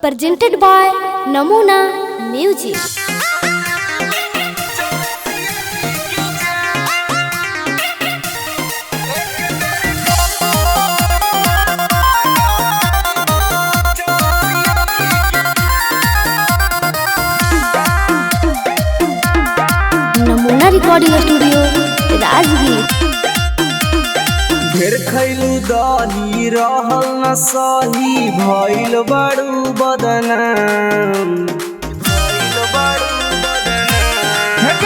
Presented by Namuna Music. Namuna Recording Studio, Rajgir. ढेर खैलू दही रहल न सही भइल बड़ू बदनाम भइल बड़ू बदनाम।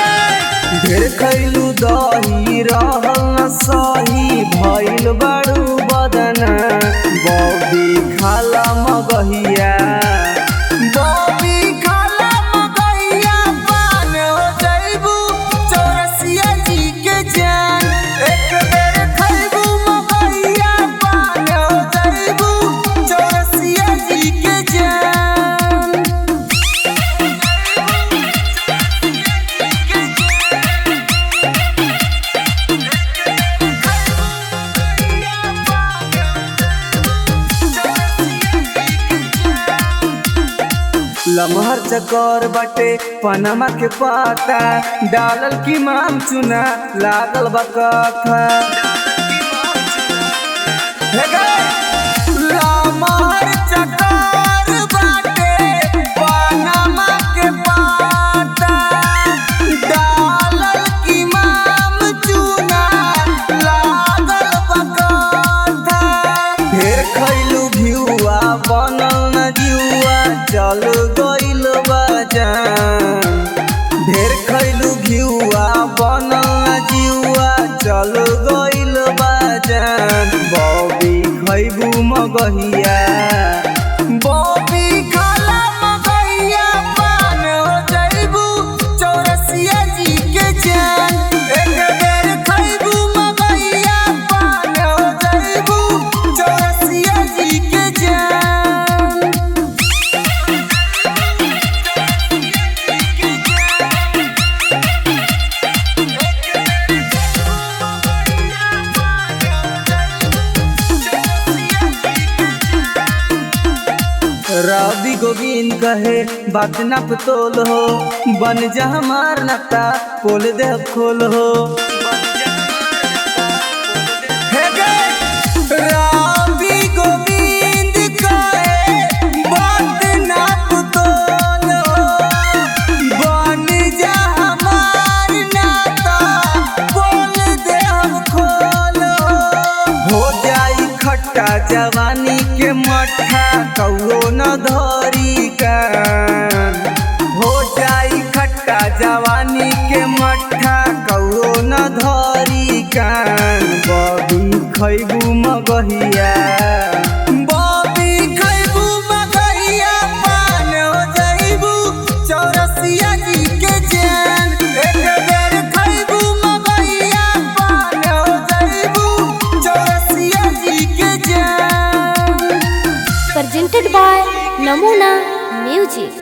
ढेर खैलू दही रहल न सही भइल बड़ू बदनाम। बॉबी खाला मगहिया, बॉबी खाला मगहिया, पान हो जइबू चौरसिया जी के जान। एक बेर खइबू मगहिया पान हो जइबू चौरसिया जी के जान। लमहर चकर बाटे पनमा के पाता, डालल की माम चुना लागल बा कथा। हे गे! लमहर चकर बाटे पनमा के पाता, डालल की माम चुना लागल बा कथा। ढेर खैलू घिउआ बनल न जिउआ चल गइल बजान। ढेर खैलू घिउआ बनल न जिउआ चल गइल बजान। बॉबी खैबू मगहिया, बॉबी खाला मगहिया, पान हो जइबू चौरसिया जी के जान। एक बेर खैबू मगहिया पान हो जइबू चौरसिया जी के जान। रवि गोविंद कहे बात नप तोल हो, बन जा हमार नता पोल दे खोल हो। हे गे! रवि गोविंद कहे बात नप तोल हो, बन जा हमार नाता पोल दे हम खोल हो। हो जाई खट्टा जवानी के मट्ठा कौओ न धरी कान। हो जाई खट्टा जवानी के मट्ठा कौओ न धरी कान। बॉबी खैबू मगहिया, बॉबी खैबू मगहिया, पान हो जइबू चौरसिया जी के जान। एक बेर खैबू मगहिया पान हो जइबू चौरसिया जी के जान। Presented by Namuna Music.